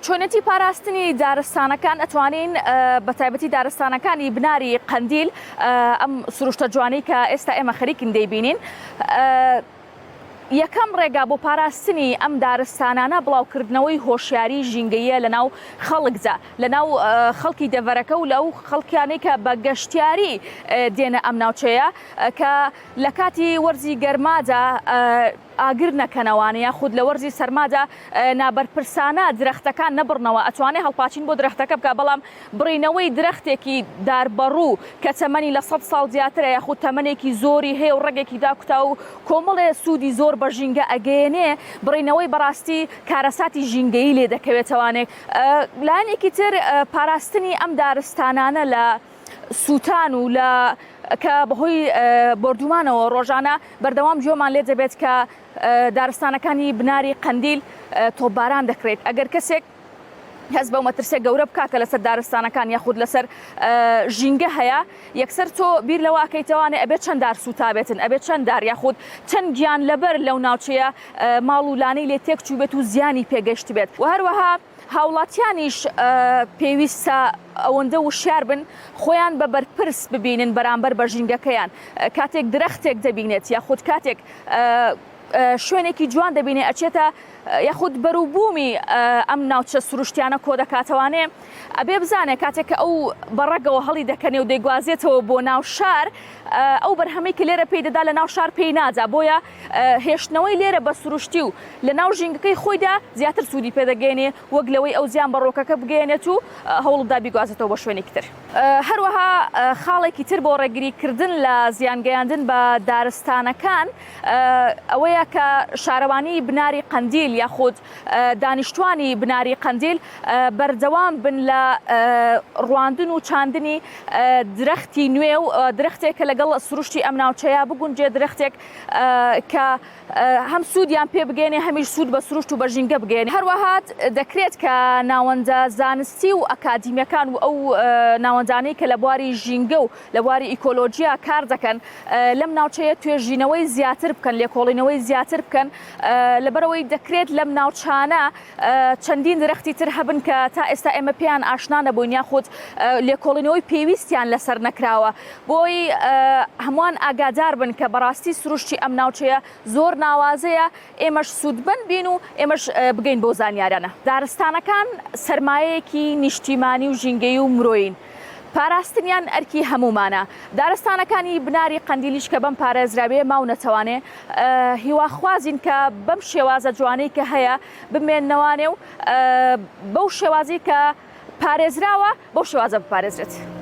چۆنێتی پاراستنی دارستانەکان ئەتوانین بە تایبەتی دارستانەکانی بناری قەندیل ئەم سروشتە جوانەی کە ئێستا ئێمە خەریکین دەیبینین یەکەم ڕێگا بۆ پاراستنی ئەم دارستانانە بڵاوکردنەوەی هۆشیاری ژینگەییە لەناو خەڵکدا، لەناو خەڵکی دەڤەرەکە و لەو خەڵکیانەی کە بە گەشتیاری دێنە ئەم ناوچەیە کە لە کاتی وەرزی گەرمادا ئاگر نەکەنەوانە یاخود لە وەرزی سەرمادا نابەرپرسانە درەختەکان نەبڕنەوە ئەتوانێ هەڵپاچین بۆ درەختەکە بکا بەڵام بڕینەوەی درەختێکی داربەڕوو کە تەمەنی لە سەد ساڵ زیاترە یاخود تەمەنێکی زۆری هەیە و ڕەگێکی داکوتاوە و کۆمەڵێ سوودی زۆر بە ژینگە ئەگەیەنێ، بڕینەوەی بەڕاستی کارەساتی ژینگەیی لێ دەکەوێتەوانێ. لایەنێکی تر پاراستنی ئەم دارستانانە لە سووتان و لە کە بەهۆی بۆردومانەوە ڕۆژانە بەردەوام گوێمان لێ دەبێت کە دارستانەکانی بناری قەندیل تۆپباران دەکرێت ئەگەر کەسێک هەست بەو مەترسیە گەورە بکا کە لەسەر دارستانەکان یاخود لەسەر ژینگە هەیە یەکسەر تۆ بیر لەوە ئەکەیتەوانێ ئەبێت چەند دار سووتابێتن ئەبێت چەند دار یاخود چەند گیان لەبەر لەو ناوچەیە ماڵ و لانەی لێ تێک چووبێت و زیانی پێگەشتبێت و هەروەها هاوڵاتیانیش پێویستە ئەوەندە وشیار بن خۆیان بە بەرپرس ببینن بەرامبەر بە ژینگەکەیان کاتێک درەختێک دەبینێت یاخود کاتێک شوێنێکی جوان دەبینێ ئەچێتە یاخود بەروبوومی ئەم ناوچە سروشتیانە کۆدەکاتەوانێ ئەبێ بزانێ کاتێک کە ئەو بەڕەگەوە هەڵی دەکەنێ و دەیگوازێتەوە بۆ ناو شار ئەو بەرهەمەی کە لێرە پێی دەدا لە ناو شار پێی نادا بۆیە هێشتنەوەی لێرە بە سروشتی و لە ناو ژینگەکەی خۆیدا زیاتر سوودی پێدەگەێنێ وەک لەوەی ئەو زیان بە ڕۆکەکە بگەیەنێت و هەوڵبدا بیگوازێتەوە بۆ شوێنێکی تر. هەروەها خاڵێکی تر بۆ ڕێگریکردن لە زیانگەیاندن بە دارستانەکان ئەوەیە کە شارەوانی بناری قەندیل یاخود دانیشتوانی بناری قەندیل بەردەوام بن لە ڕواندن و چاندنی درەختی نوێ و درەختێک کە لەگەڵ سروشتی ئەم ناوچەیە بگونجێ درەختێک کە هەم سوودیان پێ بگەێنێ هەمیش سوود بە سروشت و بە ژینگە بگەێنێ هەروەها دەکرێت کە ناوەندە زانستی و ئەکادیمیەکان و ئەو ناوەندانەی کە لە بواری ژینگە و لە بواری ئیکۆلۆژیا کار دەکەن لەم ناوچەیە توێژینەوەی زیاتر بکەن، لێکۆڵینەوەی زیاتر بکەن، لەبەرئەوەی دەکرێت لەم ناوچانە چەندین درەختی تر هەبن کە تا ئێستا ئێمە پێیان ئاشنا نەبووین یاخود لێکۆڵینەوەی پێویستیان لەسەر نەکراوە بۆی هەمووان ئاگادار بن کە بەڕاستی سروشتی ئەم ناوچەیە زۆر ناوازەیە ئێمەش سوودمەند بین و ئێمەش بگەین بەو زانیارانە. دارستانەکان سەرمایەیەکی نیشتیمانی و ژینگەیی و مرۆیین. پاراستنیان ئەرکی هەموومانە. دارستانەکانی بناری قەندیلیش کە بەم پارێزراویە ماونەتەوانێ، هیواخوازین کە بەم شێوازە جوانەی کە هەیە بمێننەوانێ و بەو شێوازەی کە پارێزراوە بەو شێوازە بپارێزرێت.